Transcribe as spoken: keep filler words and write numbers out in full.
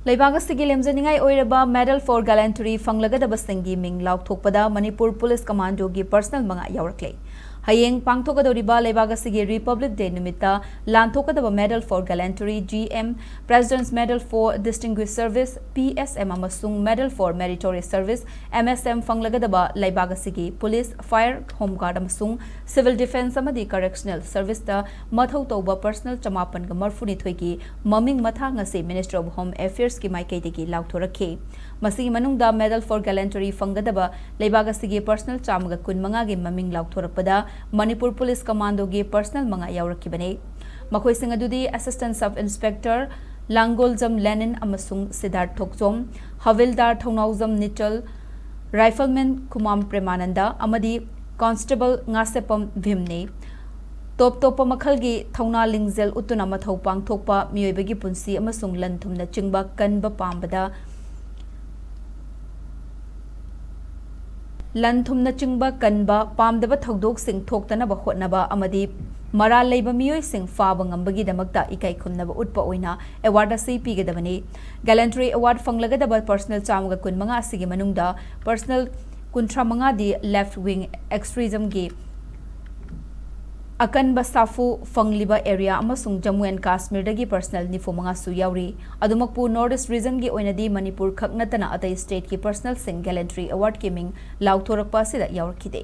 ꯂꯩꯕꯥꯛ ꯑꯁꯤꯒꯤ ꯂꯦꯝꯖꯅꯤꯡꯉꯥꯏ ꯑꯣꯏꯔꯕ Medal for Gallantry ꯐꯪꯂꯒꯗꯕꯁꯤꯡꯒꯤ ꯃꯤꯡ ꯂꯥꯎꯊꯣꯛꯄꯗ ꯃꯅꯤꯄꯨꯔ ꯄꯨꯂꯤꯁ ꯀꯃꯥꯟꯗꯣꯒꯤ ꯄꯔꯁꯅꯦꯜ ꯃꯉꯥ ꯌꯥꯎꯔꯛꯂꯦ꯫ ꯍꯌꯦꯡ ꯄꯥꯡꯊꯣꯛꯀꯗꯧꯔꯤꯕ ꯂꯩꯕꯥꯛ ꯑꯁꯤꯒꯤ Republic Day ꯅꯨꯃꯤꯠꯇ ꯂꯥꯟꯊꯣꯛꯀꯗꯕ Medal for Gallantry, G M, President's Medal for Distinguished Service, P S M, ꯑꯃꯁꯨꯡ Medal for Meritorious Service, M S M, ꯐꯪꯂꯒꯗꯕ ꯂꯩꯕꯥꯛ ꯑꯁꯤꯒꯤ ꯄꯨꯂꯤꯁ, ꯐꯥꯌꯔ, ꯍꯣꯝ ꯒꯥꯔꯗ ꯑꯃꯁꯨꯡ ꯁꯤꯚꯤꯜ ꯗꯤꯐꯦꯟꯁ ꯑꯃꯗꯤ ꯀꯔꯦꯛꯁꯅꯦꯜ ꯁꯔꯚꯤꯁꯇ ꯃꯊꯧ ꯇꯧꯕ ꯄꯔꯁꯅꯦꯜ ꯆꯃꯥꯄꯟꯒ ꯃꯔꯐꯨꯅꯤꯊꯣꯏꯒꯤ ꯃꯃꯤꯡ ꯃꯊꯥ ꯉꯁꯤ Ministry of Home Affairsꯀꯤ ꯃꯥꯏꯀꯩꯗꯒꯤ ꯂꯥꯎꯊꯣꯔꯛꯈꯤ꯫ ꯃꯁꯤꯒꯤ ꯃꯅꯨꯡꯗ Medal for Gallantry ꯐꯪꯒꯗꯕ ꯂꯩꯕꯥꯛ ꯑꯁꯤꯒꯤ ꯄꯔꯁꯅꯦꯜ ꯆꯥꯝꯃꯒ ꯀꯨꯟꯃꯉꯥꯒꯤ ꯃꯃꯤꯡ ꯂꯥꯎꯊꯣꯔꯛꯄꯗ ꯃꯅꯤꯄꯨꯔ ꯄꯨꯂꯤꯁ ꯀꯃꯥꯟꯗꯣꯒꯤ ꯄꯔꯁꯅꯦꯜ ꯃꯉꯥ ꯌꯥꯎꯔꯛꯈꯤꯕꯅꯤ꯫ ꯃꯈꯣꯏꯁꯤꯡ ꯑꯗꯨꯗꯤ Assistant Sub Inspector ꯂꯥꯡꯒꯣꯜꯖꯝ ꯂꯦꯅꯤꯟ ꯑꯃꯁꯨꯡ ꯁꯤꯗꯥꯔꯊ ꯊꯣꯛꯆꯣꯝ, ꯍꯥꯕꯤꯜꯗꯥꯔ ꯊꯧꯅꯥꯎꯖꯝ ꯅꯤꯆꯜ, ꯔꯥꯏꯐꯜꯃꯦꯟ ꯈꯨꯃꯥꯝ ꯄ꯭ꯔꯦꯃꯥꯅꯟꯗ ꯑꯃꯗꯤ ꯀꯣꯟꯁꯇꯦꯕꯜ ꯉꯥꯁꯦꯞꯄꯝ ꯚꯤꯝꯅꯤ꯫ ꯇꯣꯞ ꯇꯣꯞꯄ ꯃꯈꯜꯒꯤ ꯊꯧꯅꯥ ꯂꯤꯡꯖꯦꯜ ꯎꯠꯇꯨꯅ ꯃꯊꯧ ꯄꯥꯡꯊꯣꯛꯄ, ꯃꯤꯑꯣꯏꯕꯒꯤ ꯄꯨꯟꯁꯤ ꯑꯃꯁꯨꯡ ꯂꯟ ꯊꯨꯝꯅꯆꯤꯡꯕ ꯀꯟꯕ ꯄꯥꯝꯕꯗ, ꯂꯟ ꯊꯨꯝꯅꯆꯤꯡꯕ ꯀꯟꯕ ꯄꯥꯝꯗꯕ ꯊꯧꯗꯣꯛꯁꯤꯡ ꯊꯣꯛꯇꯅꯕ ꯍꯣꯠꯅꯕ ꯑꯃꯗꯤ ꯃꯔꯥꯜ ꯂꯩꯕ ꯃꯤꯑꯣꯏꯁꯤꯡ ꯐꯥꯕ ꯉꯝꯕꯒꯤꯗꯃꯛꯇ ꯏꯀꯥꯏ ꯈꯨꯝꯅꯕ ꯎꯠꯄ ꯑꯣꯏꯅ ꯑꯦꯋꯥꯔꯗ ꯑꯁꯤ ꯄꯤꯒꯗꯕꯅꯤ꯫ Gallantry Award ꯐꯪꯂꯒꯗꯕ ꯄꯔꯁꯅꯦꯜ ꯆꯥꯝꯃꯒ ꯀꯨꯟꯃꯉꯥ ꯑꯁꯤꯒꯤ ꯃꯅꯨꯡꯗ ꯄꯔꯁꯅꯦꯜ ꯀꯨꯟꯊ꯭ꯔꯥ ꯃꯉꯥꯗꯤ left wing extremismꯒꯤ ꯑꯀꯟꯕ ꯁꯥꯐꯨ ꯐꯪꯂꯤꯕ ꯑꯦꯔꯤꯌꯥ ꯑꯃꯁꯨꯡ ꯖꯝꯃꯨ ꯑꯦꯟ ꯀꯥꯁꯃꯤꯔꯗꯒꯤ ꯄꯔꯁꯅꯦꯜ ꯅꯤꯐꯨ ꯃꯉꯥꯁꯨ ꯌꯥꯎꯔꯤ꯫ ꯑꯗꯨꯃꯛꯄꯨ North East regionꯒꯤ ꯑꯣꯏꯅꯗꯤ ꯃꯅꯤꯄꯨꯔ ꯈꯛ ꯅꯠꯇꯅ ꯑꯇꯩ stateꯀꯤ ꯄꯔꯁꯅꯦꯜꯁꯤꯡ Gallantry Awardꯀꯤ ꯃꯤꯡ ꯂꯥꯎꯊꯣꯔꯛꯄ ꯑꯁꯤꯗ ꯌꯥꯎꯔꯛꯈꯤꯗꯦ꯫